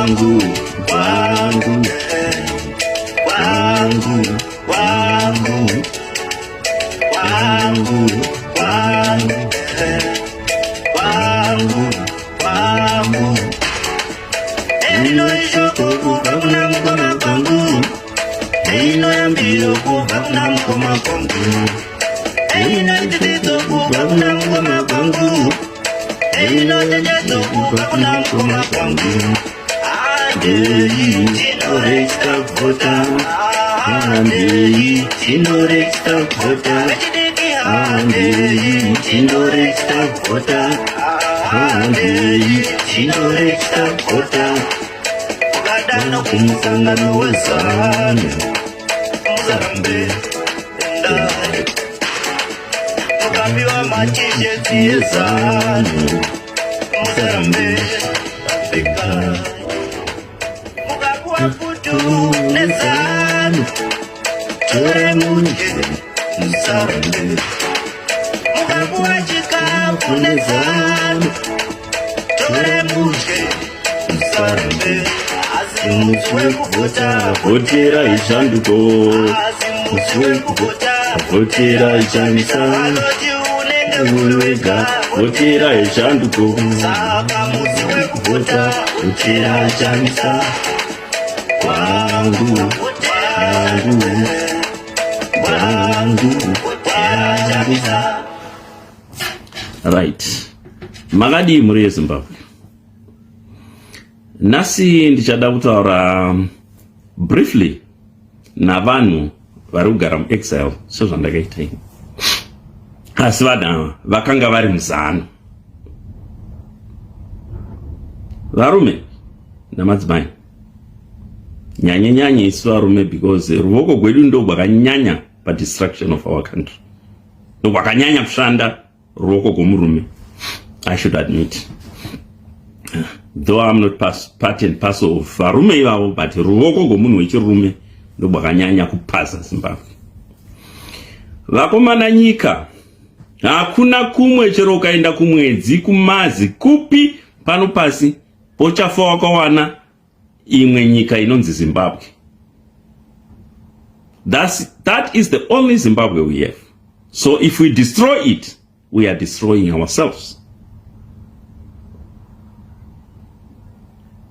Kwangu, kwangu, kwangu, kwangu, kwangu, kwangu, kwangu, kwangu. Ino ishoko kubva kuna mukoma kwangu, ino yambiro kubva kuna mukoma kwangu, ino dzidziso kubva kuna mukoma kwangu, ino chenjedzo kubva kuna mukoma kwangu. Handei tinoregister kuvhota, handei tinoregister kuvhota, handei tinoregister kuvhota, handei tinoregister kuvhota. Ukadana kumusangano weZanu, musarambe endai. Mukapiwa matisheti eZanu, musarambe pfekai. Mukapuwa futu neZanu, torai mudye, musarambe. Mukapuwa chikafu neZanu, torai mudye, musarambe. Asi musi wekuvhota, vhoterai shanduko. Musi wekuvhota, vhoterai Chamisa. Uri wega, vhoterai shanduko. Saka musi wekuvhota, vhoterai Chamisa. Kwangu, kwangu, kwangu, vhoterai Chamisa. Right. Makadii mhuri yeZimbabwe? Nhasi ndichada kutaura briefly navanhu vari kugara muexile sezvandakaita ini, asi vanhu ava vakanga vari muzano, varume namadzimai, nyanye nyanye isu varume, because ruvoko gwedu ndo gwakanyanya padestruction of our country, ndogwakanyanya kushanda ruoko gwomurume. I should admit, though I'm not part and parcel of varume ivavo, but ruoko gwomunhu wechirume ndobwakanyanya kupaza Zimbabwe. Vakomana, nyika hakuna kumwe, chero ukaenda kumwedzi, kumazi, kupi pano pasi pochafa wakawana imwe nyika inonzi Zimbabwe. That is the only Zimbabwe we have. So if we destroy it, we are destroying ourselves.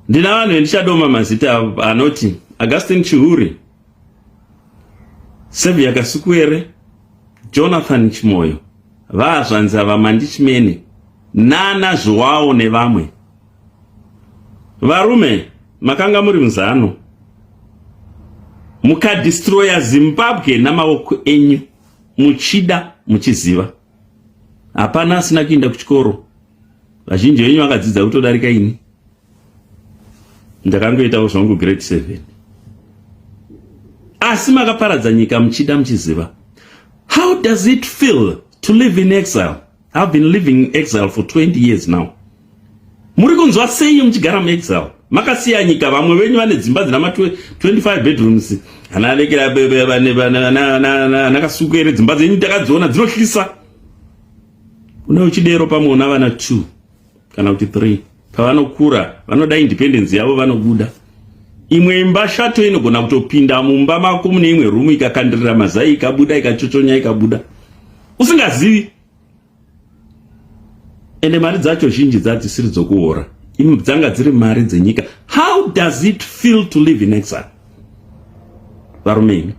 Ndina vanhu vendichadoma mazita anoti Augustin Chihuri, Sevia Kasukuwere, Jonathan Chimoyo, vaazvanzi vaMandichimene, nana Zhuwao nevamwe. Varume, makanga muri muzano, mukadistroya Zimbabwe namaoko enyu, muchida muchiziva. Hapana asina kuinda kuchikoro, vazhinji venyu vakadzidza kutodarika ini. Ndakangoitawo zvangu grade 7, asi makaparadza nyika muchida muchiziva. How does it feel to live in exile? I've been living in exile for 20 years now. Muri kunzwa sei muchigara muexile, makasiya nyika? Vamwe venyu vane dzimba dzina ma 25 bedrooms, ana vekera anakasukere. Dzimba dzenyu takadziona, dzinohlisa. Une uchidero pamwe una vana 2 kana kuti 3. Pavanokura vanoda independence yavo, vanobuda. Imwe imba shato inogona kutopinda mumba mako mune imwe rumu, ikakandirira mazai, ikabuda, ikachochonya, ikabuda usingazivi. Ende mari dzacho zhinji dzadzisiri dzokuhora, dzanga dziri mari dzenyika. How does it feel to live in exile, varume imi?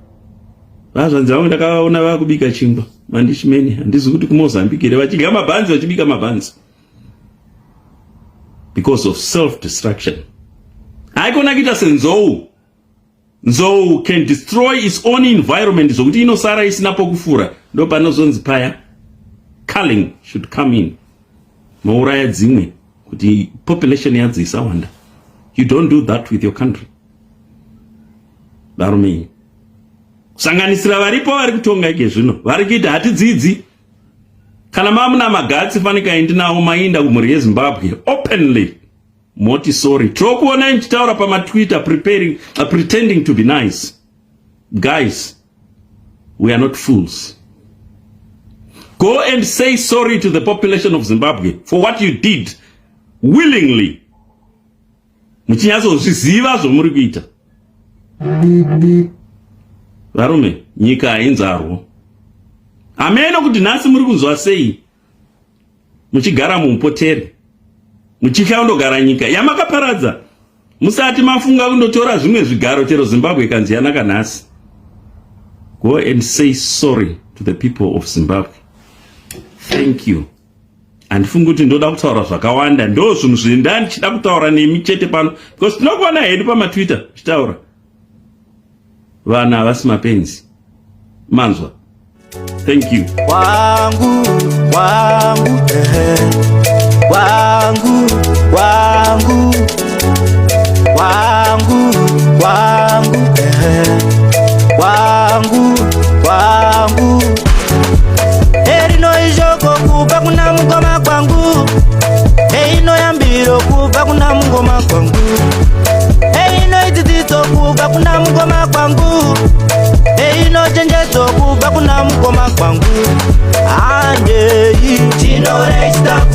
Vazvanzi vamwe ndakaona vakubika chingwa, Mandichimene, handizi kuti kuMozambique here, vachidya mabhanzi, vachibika mabhanzi because of self destruction. Haikona kuita senzou. Nzou can destroy its own environment zvokuti inosara isina pokufura. Ndo panozonzi paya culling should come in, mouraya dzimwe kuti population yadzo isawanda. You don't do that with your country, varume, kusanganisira varipo vari kutonga ike zvino, vari kuita hatidzidzi. Kana mamuna magatsi, fanika indinawo mainda kumhuri yeZimbabwe openly, moti sorry. Tokuonai muchitaura pamaTwitter, preparing, pretending to be nice. Guys, we are not fools. Go and say sorry to the population of Zimbabwe for what you did willingly. Muchinyatsozviziva zvomuri kuita. Varume, nyika hainzarwo. Hameno kuti nhasi muri kunzwa sei muchigara muupoteri, muchitya kundogara nyika yamakaparadza. Musati mafunga kundotora zvimwe zvigaro chero Zimbabwe ikanzi yanaka nhasi. Go and say sorry to the people of Zimbabwe. Thank you. Handifungi kuti ndoda kutaura zvakawanda, ndo zvinhu zvinda ndichida kutaura nemi chete pano, because tinokuona hedu pamatwitter tichitaura. Vanhu havasi mapenzi, manzwa? Thank you. Wangu, wangu, eh, wangu, wangu, wangu, wangu, eh, wangu, wangu. Erino ishoko kubva kuna mukoma kwangu, eino yambiro kubva kuna mukoma kwangu, eino idzidziso kubva kuna mukoma kwangu, eino chenjedzo kubva kuna mukoma kwangu. Handei tinoresta.